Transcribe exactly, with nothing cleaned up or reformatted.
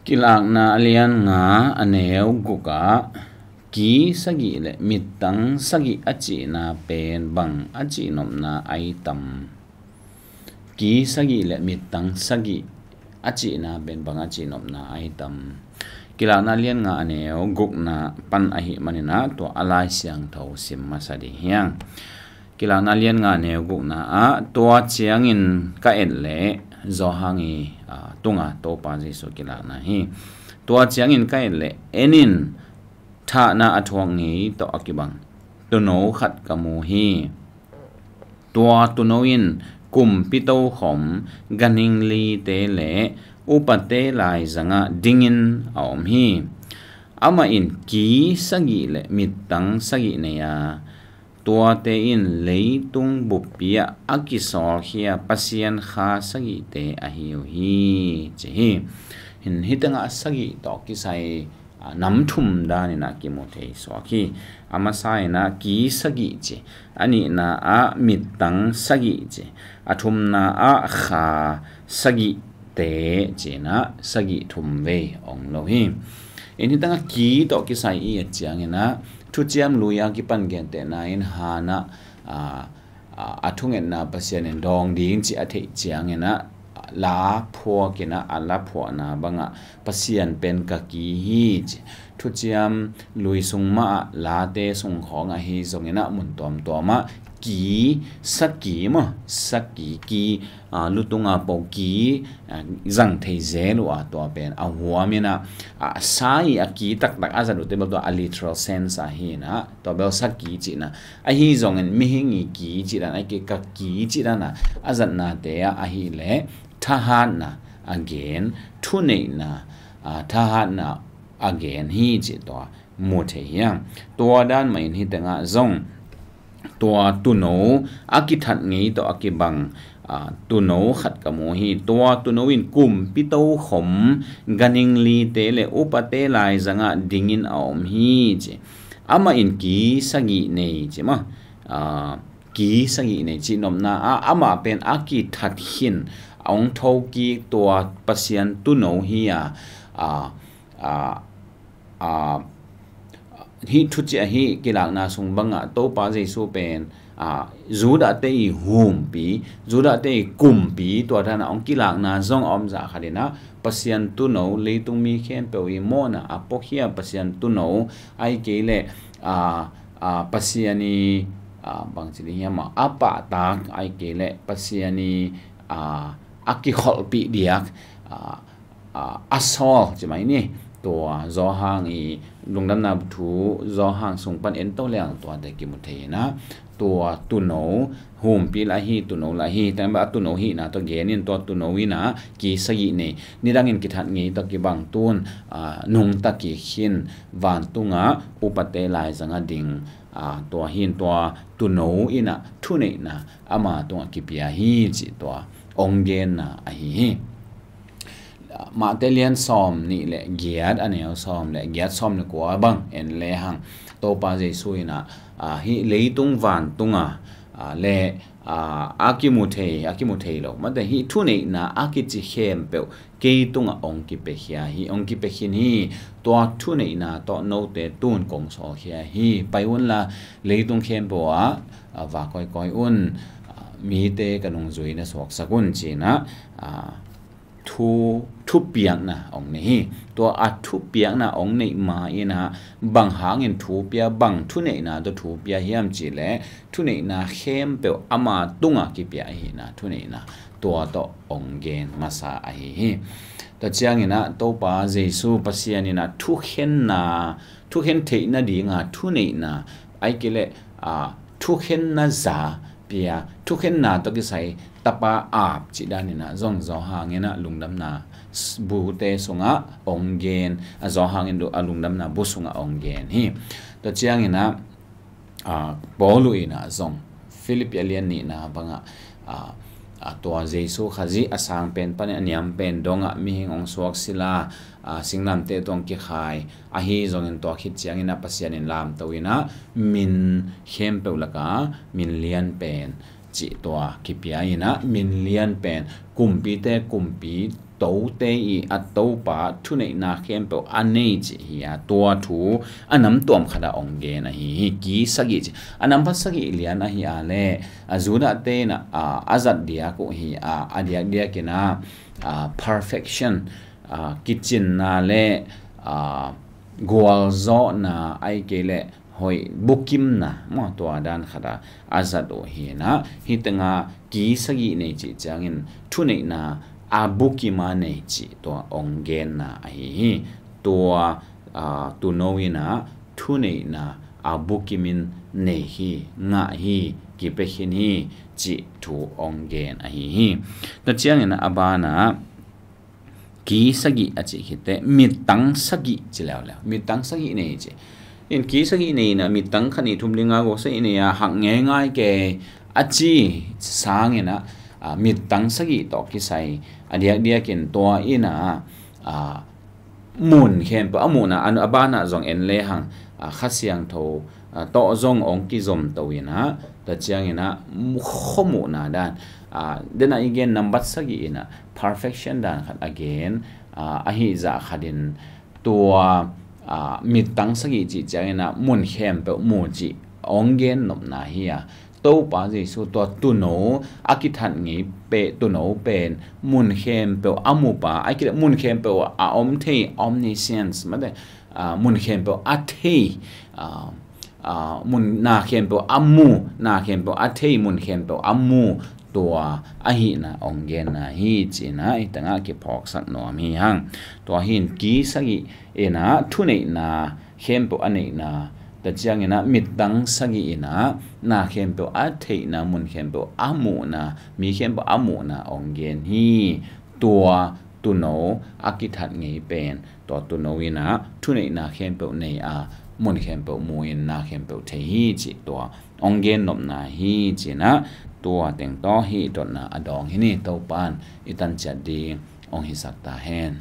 Kilakna a lian nga a neu guk ah ki sagih le mittang sagih a cihna pen bang a cihnopna a i tam? Ki sagih le mittang sagih a cihna pen bang a cihnopna a i tam? Kilakna a lian nga a neu gukna pan ahih manin ah tua a Lai Siangtho sim masa ding hi hang. Kilakna a lian nga a neu gukna ah, tua ciangin ka et leh, Johan i, aa, tunga Topa Jesu kilakna hi. Tua ciangin ka et leh, en in, thahna a thuak ngei tawh a kibang tuuno khat ka mu hi. Tua tuuno in kumpi tokhom, ganhing lite le upate laizangah dingin a om hi. Amah in ki sagih le mittang sagih nei a, tuate in leitung buppi ah a kisawlkhia Pasian kha sagihte ahi uh hi, ci hi. Hin hih tengah sagih tawh kisai, aa, nam thum danin ah kimu thei suak hi. A masa in ah ki sagih ci, a nihna ah mittang sagih ci, a thumna ah kha sagihte ci-in ah sagih thum vei ong lo hi. In hih tengah ki tawh kisai i et ciangin ah Thuciam Lui a kipan gentehna in Hannah, aa, aa, a thungetna Pasian in dawng ding cih a theih ciangin ah la phuakin ah a la phuahna bangah Pasian pen ka ki hi, ci. Thuciam Lui sung mah ah late sung khawng ahi zongin ah mun tuamtuam ah ki, saki maw, saki ki, aa, lutunga po ki, aa, zang thei zel uh a, tua pen a huamin ah, aa, sa i a ki taktak a zat uh te bel tua a literal sense ahi in ah, tua bel saki cihna. Ahi zongin mihing i ki cih dan, a ki ka ki cih dan a, a zatnate ah ahih leh thahatna a gen, thuneihna, aa, thahatna a gen hi cih tua mu thei hi hang. Tua dan mah in hih tengah zong tua tuuno a kithat ngei tawh a kibang, aa, tuuno khat ka mu hi. Tua tuuno in kumpi tokhom, ganhing lite le upate laizangah dingin a om hi, ci. Amah in ki sagih nei, ci maw. Aa, ki sagih nei cihnopna ah amah pen a kithat khin, a ong thokik tua Pasian tuuno hi a, aa, aa, aa, hih thuciah hih kilakna sung bangah Topa Jesu pen, aa, Judah te i humpi, Judah te i kumpi, tua dan a ong kilakna zong a om zah khat in ah Pasian tuuno, leitung mi khempeuh i mawhna a puakhia Pasian tuuno, ahih kei leh, aa, aa, Pasian i, aa, bangci ding hiam, a pahtak, ahih kei leh Pasian i, aa, a kikholhpih diak, aa, aa, a sawl ci mai ni. Tua Johan i Lungdamna Thu, Johan sung pan en to leng tuate kimu thei in ah, tua tuuno, humpi lah hi, tuuno lah hi, tua bel a tuuno hihna tawh gen in, tua tuuno in ah ki sagih nei, nidangin kithat ngei tawh kibang, tun, aa, nungta kik khin, vantungah upate laizangah ding, aa, tua hi in, tua tuuno in ah thuneihna ama tungah kipia hi, cih tua ong genna ahi hi. Matthai lian sawm nih le giat, a neu sawm le giat, sawm le kua bang en lehang, Topa Jesu in ah, aa, hih leitung vantunga, aa, le, aa, a kimu thei, a kimu thei lo, mate, hih thuneihna a kici khempeuh kei tungah ong kipiakhia hi, ong kipia khin hi. Tua thuneihna tawh note tun kong sawlkhia hi. Pai unla, leitung khempeuh ah, aa, va kawikawi un, aa, mite ka nungzui na suaksak un, ci-in ah, aa, thu, thupiakna ong nei hi. Tua a thupiakna ong neih ma in ah, bang hangin thu pia, bang thuneihna tawh thu pia hiam cih leh, thuneihna khempeuh ama tungah kipia ahihna thuneihna tua tawh ong gen masa ahi hi. Tua ciangin ah Topa Jesu Pasian in ah thukhenna, thukhen theih nadinga thuneihna, ahih kei leh, aa, thukhenna za pia, thukhenna tawh kisai tapa ap cih dan in ah zong Johan in ah Lungdamna s-, bute sungah ong gen, a Johan in a Lungdamna bu sungah ong gen hi. Tua ciangin ah, aa, Paulu in ah zong Philippi a lian nihna bangah, aa, aa, tua Jesu Khazih a sang pen panin a niam pen dongah mihing ong suak sila, aa, singlamteh tungah kikhai, ahi zongin tua khit ciangin ah Pasian in lamto in ah min khempeuh lakah min lian pen cih tua kipia in ah, min lian pen kumpite kumpi tote i a topa thuneihna khempeuh a nei cih hi a, tua thu a namtuam khat ah ong gen ahi hi. Ki sagih cih a nambat sagih lian ahi a le, a Judah te in a, a zat diak uh hi a, a diakdiak in a, a perfection, a kicinna le, a gualzawhna, ahih kei leh hoih bukimna maw, tua dan khat ah a zat uh hi a, hih teng ah ki sagih nei cih ciangin thuneihna a bukim a nei cih tua ong genna ahi hi. Tua, a, tuuno in a thuneihna a bukim in nei hi, ngah hi, kipia khin hi cih thu ong gen ahi hi. Tua ciangin a ban ah ki sagih a cih khit teh mittang sagih ci leuleu. Mittang sagih nei ci. In ki sagih nei in a mittang khat nih thum li nga guk sagih nei a hak ngeingai kei a ci sangin a, a, mittang sagih tawh kisai a diakdiak in tua in a, a, mun khempeuh a muhna, a, a ban ah zong en lehang, a, Kha Siangtho, a, tawh zong ong kizom to in a, tua ciangin a, khuamuhna dan, a, den a i gen nambat sagih in a perfection dan khat a gen, a, ahi zah khat in tua, a, mittang sagih cih ciangin a mun khempeuh mu cih ong gen nopna hi a, Topa Jesu tua tuuno a kithat ngei pen, tuuno pen mun khempeuh a mupa, a kile mun khempeuh a om thei, omniscience, mate, a, mun khempeuh a thei, a, a, mun na khempeuh a mu, na khempeuh a thei, mun khempeuh a mu, tua ahihna ong genna hi ci-in a, hih teng ah kiphawksak nuam hi hang. Tua hi in ki sagih in a thuneihna khempeuh a neihna, tua ciangin a mittang sagih in a na khempeuh a theihna, mun khempeuh a muhna, mi khempeuh a muhna ong gen hi. Tua tuuno a kithat ngei pen tua tuuno in a thuneihna khempeuh nei a, mun khempeuh mu in na khempeuh thei hi cih tua ong gen nopna hi ci-in a, tua teng tawh hih dotna a dawng hi ni. Topa'n i tan ciat ding ong hisak ta hen.